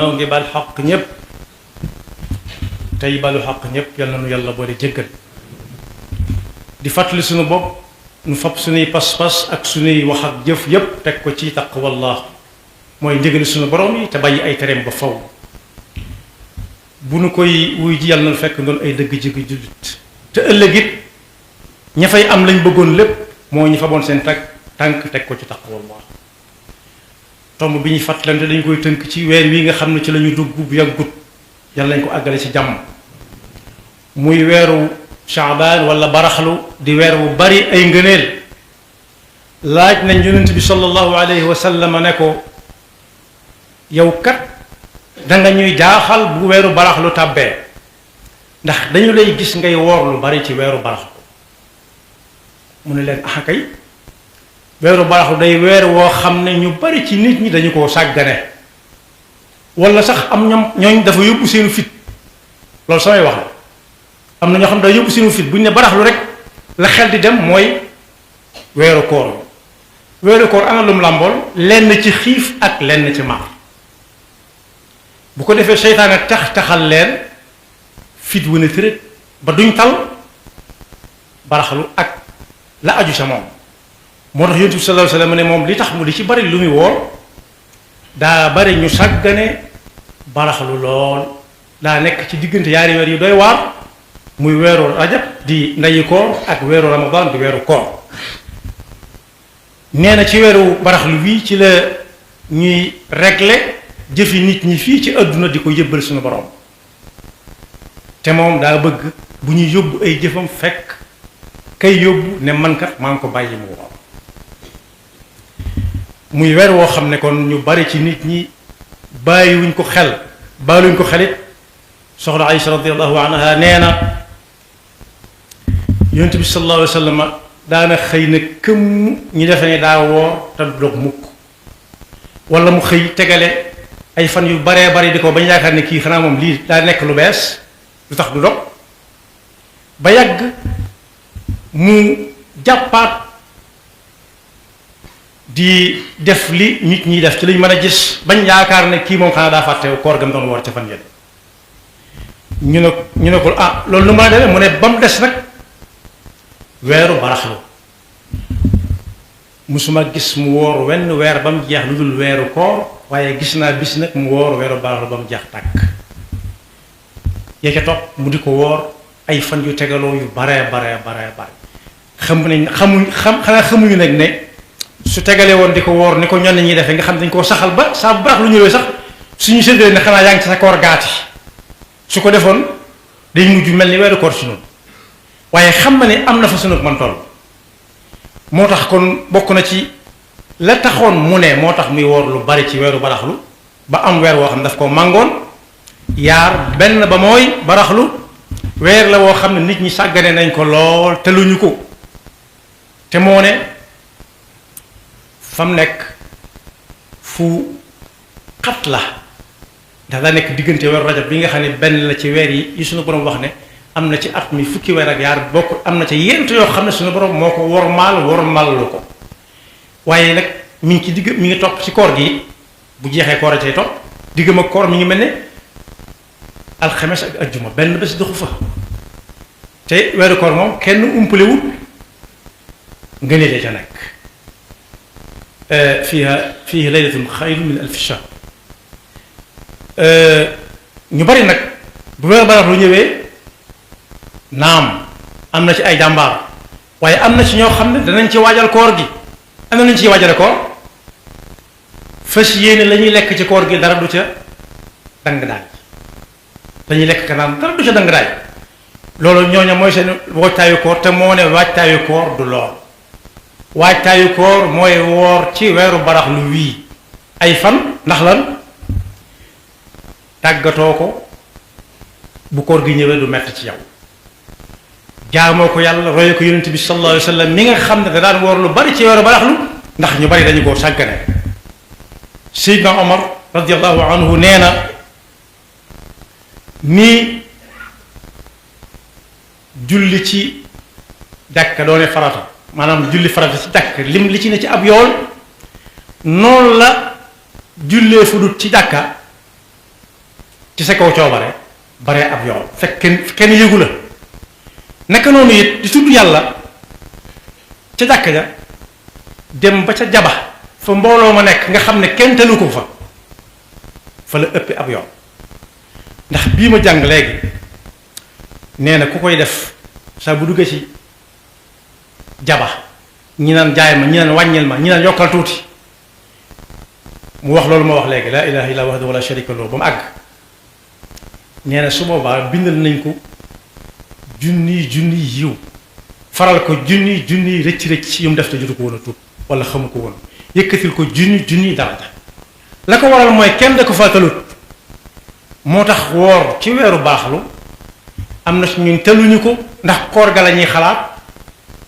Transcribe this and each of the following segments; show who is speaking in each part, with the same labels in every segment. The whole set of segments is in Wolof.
Speaker 1: noo ngi bal xaq ñépp tey balu xaq ñépp yal na nu yàlla boole jéggal di fàttali suñu bopp nu fab suñuy pas-pas ak suñuy wax ak jëf yépp teg ko ci taqwallah mooy ndigali suñu borom yi te bàyyi ay tereem ba faw bu nu koy wuy ji yàlla na fekk doon ay dëgg jigi jullit te ëllëg it ña fay am lañ bëggoon lépp moo ñu faboon seen tànk teg ko ci taqwallah tomb bi ñuy fàttalante dañ koy tënk ci weer wi nga xam ne ci la ñu dugg bu yàggut yàlla nañ ko àggale ci jàmm muy weeru Shaabaan wala baraxlu di weer wu bari ay ngëneel laaj nañ yonent bi sallallahu alayhi wa sallam ne ko yow kat danga ñuy jaaxal bu weeru baraxlu tàbbee ndax dañu lay gis ngay woor lu bari ci weeru baraxlu mu ne leen ah kay weeru baraxlu day weer woo xam ne ñu bari ci nit ñi dañu koo sàggane wala sax am ñooñ dafa yóbbu seenu fit loolu samay wax la am na ñoo xam ne dafa yóbbu seenu fit bu ñu ne baraxlu rek la xel di dem mooy weeru koor weeru koor ana lum làmbool lenn ci xiif ak lenn ci mar bu ko defee seytaane taxal leen fit wu ne tërét ba duñ tal baraxlu ak la aju sa moom moo tax yonent bi sallallahu alayhi wasallam ne moom li tax mu di ci bari lu muy woor daa bari ñu sàggane baraxlu lool daa nekk ci diggante yaari weer yu doy waar muy weeru rajab di ndeyi koor ak weeru ramadan di weeru koor nee na ci weeru baraxlu bii ci la ñuy régler jëfi nit ñi fii ci àdduna di ko yëbbal suñu borom te moom daa bëgg bu ñuy yóbbu ay jëfam fekk kay yóbbu ne man kat maa ngi ko bàyyi mu woor muy weer woo xam ne kon ñu bari ci nit ñi bàyyiwuñ ko xel bàyyiwuñ ko xelit soxna Aïcha radiyallahu anha nee na yonent bi sallallahu alayhi wa sallam daana xëy na këmm ñu defe ne daa woor te du dog mukk wala mu xëy tegale ay fan yu baree bari di ko bañ yaakaar ne kii xanaa moom lii daa nekk lu bees lu tax du dog ba yàgg mu jàppaat di def li nit ñi def ci lañ mën a gis bañ yaakaar ne kii moom xanaa daa fàtte koor gam doon woor ca fan yéen ñu ne ko ah loolu nu mën a demee mu ne ba mu des nag weeru baraxlu musuma gis mu woor wenn weer ba mu jeex lu dul weeru koor waaye gis naa bis nag mu woor weeru baraxlu ba mu jeex tàkk yeke topp mu di ko woor ay fan yu tegaloo yu bare xanaa xamuñu nag ne su tegalee woon di ko woor ni ko ñoom ñuy defee nga xam dañ koo saxal ba saa bu baax lu ñëwee sax suñu séddale ne xanaa yaa ngi ci sa koor gaati su ko defoon day mujj mel ni weeru koor si noonu waaye xam na ne am na fa sunu man toll moo tax kon bokk na ci la taxoon mu ne moo tax muy woor lu bari ci weeru baraxlu ba am weer woo xam ne daf ko màngoon yaar benn ba mooy baraxlu weer la woo xam ne nit ñi sàggane nañ ko lool te luñu ko te moo ne fam nekk fu xat la ndax daa nekk diggante weeru rajab bi nga xam ne benn la ci weer yi suñu borom wax ne am na ci at mi fukki weer ak yaar bokk am na ci yent yoo xam ne suñu borom moo ko wormaal lu ko waaye nag mi ngi ci digg mi ngi topp ci koor gi bu jeexee koor a cay topp diggam ak koor mi ngi mel ne alxames ak ajjuma benn bés doxu fa te weeru koor moom kenn umpalewut nga ne de ca nekk fiiha laylatun xayrun min alfi shahr ñu bari nag bu weeru baraxlu ñëwee naam am na ci ay jàmbaar waaye am na ci ñoo xam ne danañ ci waajal koor gi am na ñu ciy waajale koor fas yéene la ñuy lekk ci koor gi dara du ca dang daay dañuy lekk ka naan dara du ca dang daay loolu ñooña mooy seen waajtaayu koor te moo ne waajtaayu koor du lool waajtaayu koor mooy woor ci weeru baraxlu wii ay fan ndax lan tàggatoo ko bu koor gi ñëwee du metti ci yow jaamoo ko yàlla roye ko yonent bi sallallahu alayhi wa sallam mi nga xam ne da daan woor lu bari ci weeru baraxlu ndax ñu bari dañu koo sàggane Seydina Omar radiyallahu anhu nee na ni julli ci jàkka doone farata maanaam julli farata ci jàkk lim li ci ne ci ab yool noonu la jullee fu dut ci jàkka sa kaw coobare baree ab yoon fekk kenn yëgu la naka noonu it di tudd yàlla ca jàkka ja dem ba ca jaba fa mbooloo ma nekk nga xam ne kenn telu ko fa la ëpp ab yoon ndax bii ma jàng léegi nee na ku koy def saa bu duggee ci jaba ñi naan jaay ma ñi naan wàññil ma ñi naan yokkal tuuti mu wax loolu ma wax léegi laa ilaha illa wahdahu la sharika lahu ba mu àgg nee na su boobaa bindal nañ ko junniy yiw faral ko junniy rëcc yu mu def te jotu ko woon a tuub wala xamu ko woon yëkkatil ko junniy daraja la ko waral mooy kenn da ko fàttalut moo tax woor ci weeru baaxlu am na su ñun teluñu ko ndax koor ga la ñuy xalaat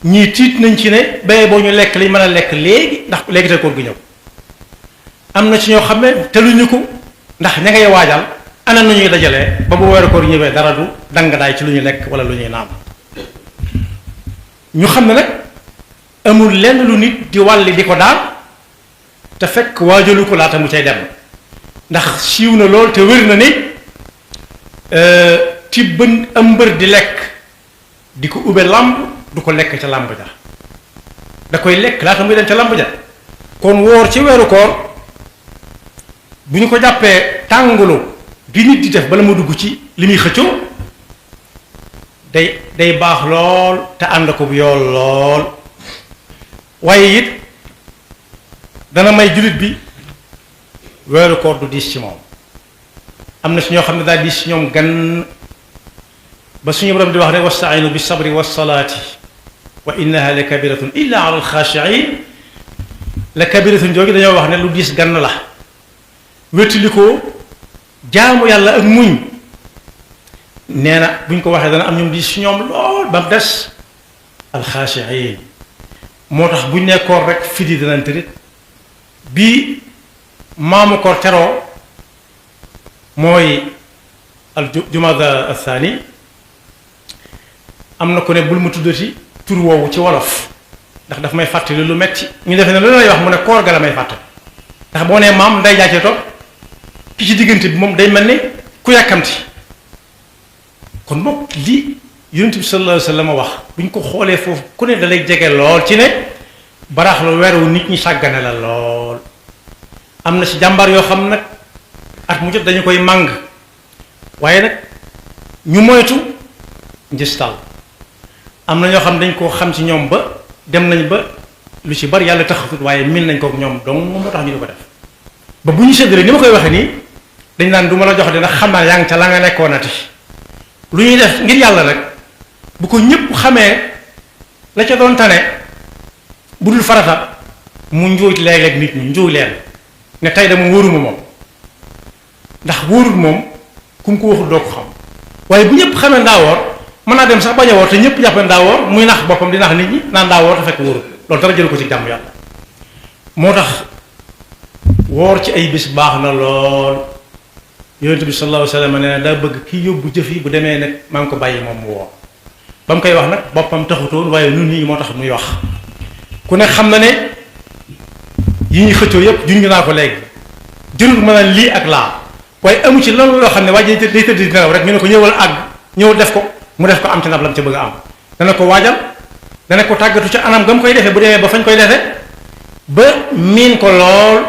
Speaker 1: ñii tiit nañ ci ne béye boo ñu lekk li mën a lekk léegi ndax léegi te koor gi ñëw am na ci ñoo xam ne teluñu ko ndax ña ngay waajal ana nu ñuy dajalee ba bu weeru koor ñëwee dara du dang daay ci lu ñu lekk wala lu ñuy naan ñu xam ne nag amul lenn lu nit di wàlli di ko daal te fekk waajalu ko laata mu cay dem ndax siiw na lool te wér na ni ti bën am mbër di lekk di ko ube làmb du ko lekk ca làmb ja da koy lekk laata muy dem ca làmb ja kon woor ci weeru koor bu ñu ko jàppee tàngulu gi nit di def bala mu dugg ci li muy xëccoo day baax lool te ànd ko bu yool lool waaye it dana may jullit bi weeru koor du diis ci moom am na si ñoo xam ne daal diis ci ñoom gan ba suñu borom di wax ne wastainu bi sabri wasalaati wa innaha la kabiratun illa ala alxaashiin la kabiratun joogi dañoo wax ne lu diis gan la wéttali ko jaamu yàlla ak muñ nee na buñ ko waxee dana am ñoom diis ci ñoom lool ba mu des alxaashiin moo tax buñ ne koor rek fidi danañ tërit bi maamu koor teroo mooy al jumada athani am na ko ne bul mu tuddati tur woowu ci wolof ndax daf may fàttali lu metti ñu defee ne lu lay wax mu ne koor ga la may fàttali ndax boo nee maam nday jaacee toog ki ci diggante bi moom day mel ni ku yàkkamti kon bokk li yonent bi sallallahu alayhi wa sallam wax buñ ko xoolee foofu ku ne dalay jege lool ci ne baraax lu weeru nit ñi sàggane la lool am na ci jàmbar yoo xam nag at mu jot dañu koy màng waaye nag ñu moytu njistal am na ñoo xam dañ koo xam ci ñoom ba dem nañ ba lu ci bari yàlla taxatut waaye min nañ ko ñoom donc moo tax ñu di ko def ba bu ñu séddale ni ma koy waxee nii dañ naan du ma la jox dina xam naa yaa ngi ca la nga nekkoonati lu ñuy def ngir yàlla rek bu ko ñëpp xamee la ca doon tane bu dul farata mu njuuj léeg-léeg nit ñi njuuj leen ne tey de moom wóoruma moom ndax wóorul moom ku mu ko waxul doo ko xam waaye bu ñëpp xamee ndaa woor mën naa dem sax bañ a woor te ñëpp jàpp ne ndaa woor muy nax boppam di nax nit ñi naan ndaa woor te fekk wóorul loolu dara jël ko ci jàmm yàlla moo tax woor ci ay bis baax na lool yonent bi sallallahu alayhi wa sallam nee na daa bëgg kii yóbbu jëf yi bu demee nag maa ngi ko bàyyi moom mu woor ba mu koy wax nag boppam taxutoon waaye nun ñi moo tax muy wax ku ne xam na ne yi ñuy xëccoo yépp junj naa ko léegi jërul mën a lii ak laa waaye amu ci loolu loo xam ne waa ji day tëdd di nelaw rek ñu ne ko ñëwal àgg ñëw def ko mu def ko am ci ndab lam ca bëgg a am dana ko waajal dana ko tàggatu ca anam ga mu koy defee bu demee ba fañ koy defee ba miin ko lool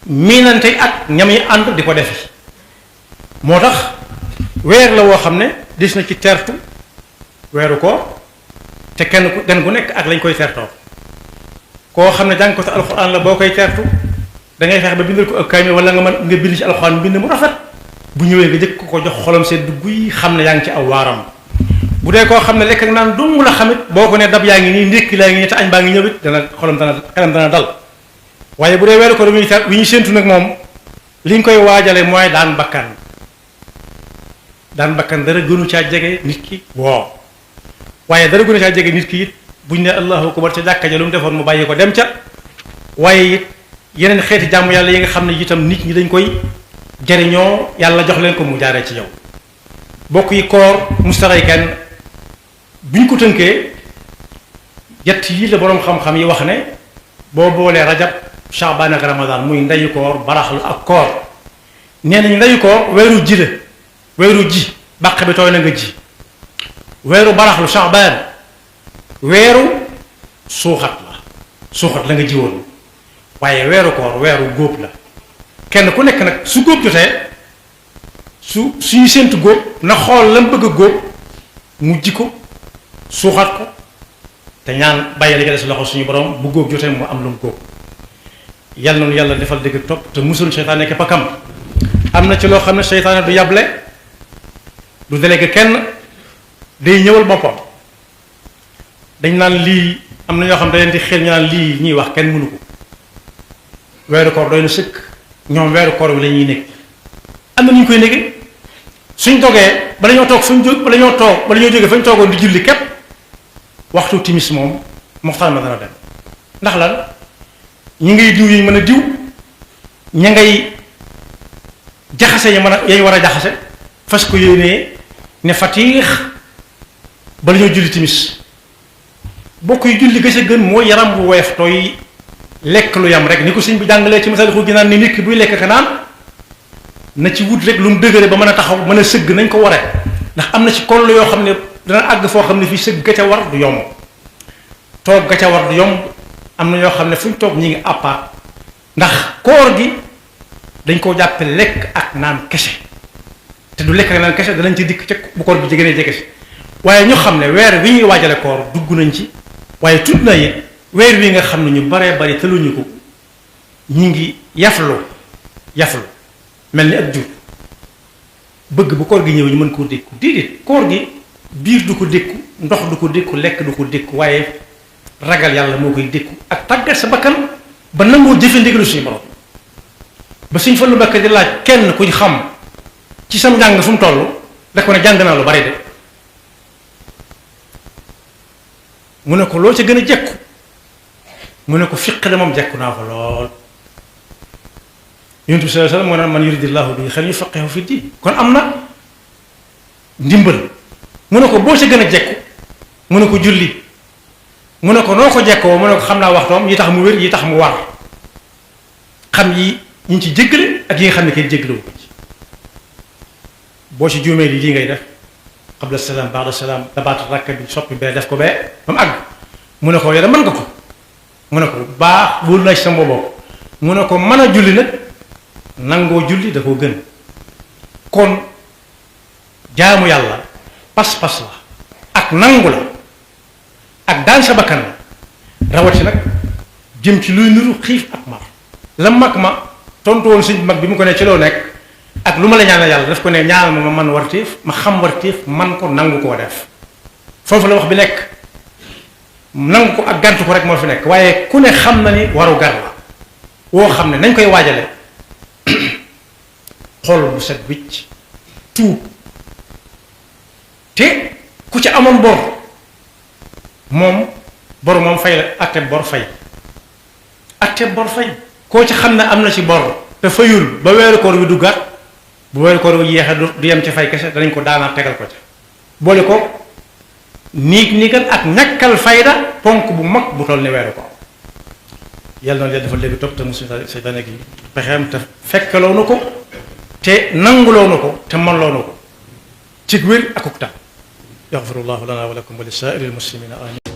Speaker 1: miinante ak ñam yi ànd di ko defi moo tax weer la woo xam ne dis na ci tertu weeru ko te kenn ku gan gu nekk ak lañ koy tertoo koo xam ne jàng ko te alxuraan la boo koy tertu da ngay fexe ba bindal ko ak kaamil wala nga bind ci alxuraan bind mu rafet bu ñëwee nga jëkk ko jox xolam sedd guy xam ne yaa ngi ci aw waaram bu dee koo xam ne lekk ak naan dong la xamit boo ko ne dab yaa ngi nii ndékki laa ngi nii te añ baa ngi ñëwit dana xolam dana xelam dana dal waaye bu dee weeru ko wi ñuy séentu nag moom li ñu koy waajale mooy daan bakkan dara gënu caa jege nit ki woo waaye dara gënu caa jege nit ki it buñ ne allahu akbar ca jàkka ja lu mu defoon mu bàyyi ko dem ca waaye it yeneen xeeti jàmm yàlla yi nga xam ne itam nit ñi dañ koy jariñoo yàlla jox leen ko mu jaaree ci yow bokk yi koor mustaray kenn bu ñu ko tënkee yett yi la boroom xam-xam yi wax ne boo boolee rajab shaabaan ak ramadaan muy ndeyu koor baraxlu ak koor nee nañ ndeyu koor weeru ji la weeru ji bàq bi tooy na nga ji weeru baraxlu Sha'ban weeru suuxat la nga jiwoon waaye weeru koor weeru góob la kenn ku nekk nag su góob jotee suñu séentu góob na xool la mu bëgg a góob mu ji ko suuxat ko te ñaan bàyyi la des loxo suñu borom bu góob jotee mu am lu mu góob yal na yàlla defal dëgg topp te musul seytaane nekk pakam am na ci loo xam ne seytaane du yable du délégué kenn day ñëwal boppam dañ naan lii am na ñoo xam ne dañ di xel ñu naan lii ñuy wax kenn mënu ko weeru koor doy na sëkk ñoom weeru koor bi la ñuy nekk am na ñu koy néegee suñ dogee bala ñoo toog fuñ jóg bala ñoo jógee fañ toogoon di julli képp waxtu timis moom moxtaan ma dana dem ndax lan ñi ngay diw yi mën a diw ña ngay jaxase yañ war a jaxase fas ko yéenee ne fatiix bala ñoo julli timis bokk yi julli gëse gën mooy yaram bu woyof tooy lekk lu yam rek ni ko sëñ bi jàngalee ci Masaalikul Jinaan ni nit ki buy lekk ka naan na ci wut rek lu mu dëgëre ba mën a taxaw mën a sëgg nañ ko waree ndax am na ci koll yoo xam ne dana àgg foo xam ne fii sëgg ga ca war du yomb toog ga ca war du yomb am na ñoo xam ne fu ñu toog ñi ngi àppaat ndax koor gi dañ koo jàppe lekk ak naan kese te du lekk ak naan kese danañ ci dikk ca bu koor bi jege si waaye ñu xam ne weer wi ñuy waajale koor dugg nañ ci waaye tudd na it weer wi nga xam ne ñu baree bari tëluñu ko ñi ngi yaflu mel ni ak jur bëgg bu koor gi ñëw ñu mën koo dékku déedéet koor gi biir du ko dékku ndox du ko dékku lekk du ko dékku waaye ragal yàlla moo koy dékku ak tàggat sa bakkan ba nangoo jëfe ndigalu suñu borom ba suñ fa lu bakk di laaj kenn kuñ xam ci sam njàng fu mu toll da ko ne jàng naa lu bari de mu ne ko loo ca gën a jekku mu ne ko fiq de moom jekku naa ko lool yonent bi sallallahu alayhi wasallam moo naan man yuridillahu bihi xayran yufaqihu fi diin kon am na ndimbal mu ne ko boo ca gën a jekku mu ne ko julli mu ne ko noo ko jekkoo mu ne ko xam naa waxtoom yi tax mu wér yi tax mu war xam yi ñu ci jéggale ak yi nga xam ne kenn jéggalewu ko ci boo ci juumee lii ngay def qabla salaam ba'da salaam dabaat rakk bi soppi bee def ko bee ba mu àgg mu ne ko yore mën nga ko mu ne ko baax wóolu naa ci sa bopp mu ne ko mën a julli nag nangoo julli da koo gën kon jaamu yàlla pas-pas la ak nangu la ak daan sa bakkan la rawati nag jëm ci luy niru xiif ak mar la mag ma tontu woon suñ mag bi mu ko ne ci loo nekk ak lu ma la ñaanal yàlla daf ko ne ñaanal ma man wartiif ma xam wartiif man ko nangu koo def foofu la wax bi nekk nangu ko ak gàntu ko rek moo fi nekk waaye ku ne xam na ni waru gar la woo xam ne nañ koy waajale xol bu set wicc tuub te ku ci amoon bor moom fay la atte bor fay koo ci xam ne am na ci bor te fayul ba weeru koor wi duggaat bu weeru koor wi yeexee du yem ci fay kese danañ ko daanaat tegal ko ca boole ko niigal ak ñàkkal fayda ponk bu mag bu toll ni weeru koor yàlla na leen dafa léegi topp te musu seytaane gi pexeem te fekkaloo na ko te nanguloo na ko te manloo na ko ci wér akuk tam yaxfirullahu lana wa lakum wa li saa'iril muslimina amin